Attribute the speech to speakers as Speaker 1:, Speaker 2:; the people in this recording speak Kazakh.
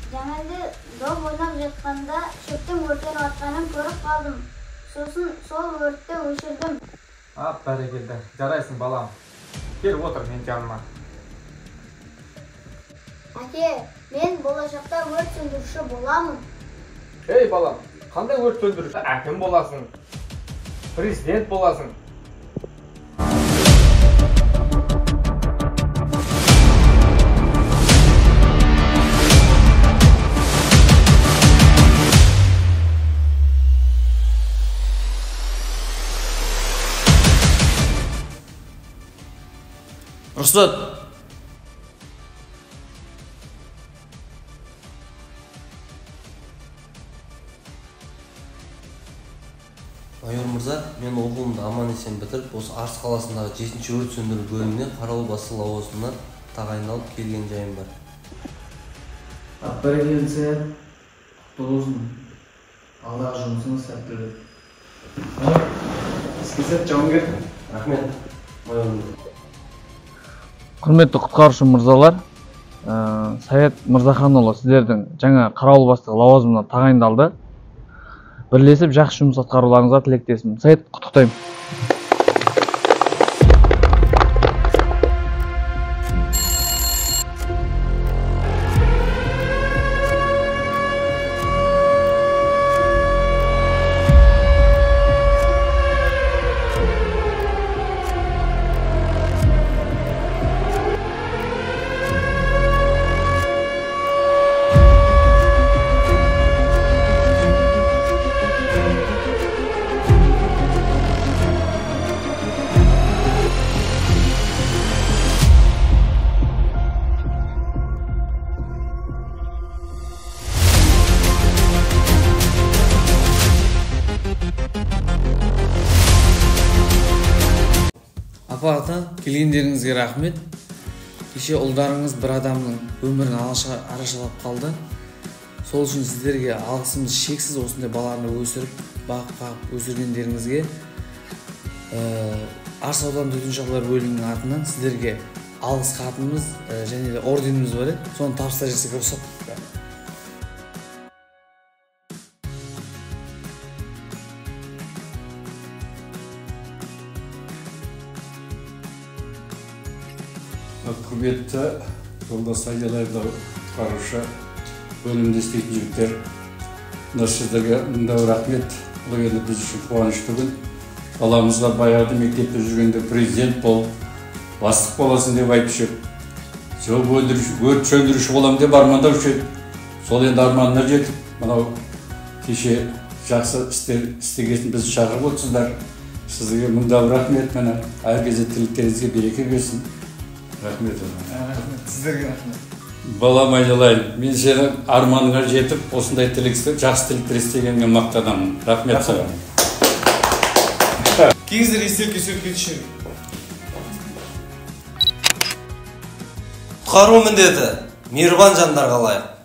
Speaker 1: Жаңылды доп ойнап жатқанда шөптің өртеніп жатқанын көріп қалдым. Сосын сол өртті өшірдім.
Speaker 2: Ап, бәрекелді. Жарайсың, балам. Кел отыр мен жаныма.
Speaker 1: Әке, мен болашақта өрт сөндіруші боламын.
Speaker 2: Ей, балам, қандай өрт сөндіруші? Әкім боласың, президент боласың.
Speaker 3: Рұқсат.
Speaker 4: Майор мырза, мен оқуымды аман-есен бітіріп, осы Арыс қаласындағы 7-ші өрт сөндіру бөліміне қарауыл басы лауазымына тағайындалып келген жайым бар.
Speaker 5: Бәрекелді, Саят, құтты болсын. Алдағы жұмысыңыз сәттілік. Іске сәт, жауынгер.
Speaker 4: Рахмет, майор мырза.
Speaker 5: Құрметті құтқарушы мырзалар, Саят Мырзаханұлы сіздердің жаңа қарауыл бастығы лауазымына тағайындалды. Бірлесіп жақсы жұмыс атқаруларыңызға тілектеспін. Саят, құттықтаймын.
Speaker 3: Апа, ата, келгендеріңізге рахмет. Кеше ұлдарыңыз бір адамның өмірін арашалап қалды. Сол үшін сіздерге алғысымыз шексіз, осындай баланы өсіріп, бағып өсіргендеріңізге. Арыс ауданы төтенше жағдайлар бөлімінің атынан сіздерге алғыс хатымыз және де орденіміз бар еді. Соны табыстап жіберсек рұқсат.
Speaker 6: Құрметті жолдас Айдалаевна, құтқарушы бөлімінде істейтін жігіттер, мына сіздерге мыңдау рахмет. Бұл енді біз үшін қуанышты күн. Баламызға баяғыда мектепте жүргенде президент бол, бастық боласың деп айтушы еді. Сол өрт сөндіруші боламын деп армандаушы еді. Сол енді арманына жетіп, мынау кеше жақсы істер істегесін бізді шақырып отырсыздар. Сіздерге мыңдау рахмет. Міне әр кезде тілектеріңізге береке берсін. Рахмет.
Speaker 5: Рахмет, сіздерге рахмет.
Speaker 6: Балам айналайын, мен сені арманыңа жетіп, осындай тілек, жақсы тілектер істегеніңе мақтанамын. Рахмет саған.
Speaker 3: Келіңіздер, естелікке суретке түсейік.
Speaker 4: Құтқару міндеті мейірбан жандарға лайық.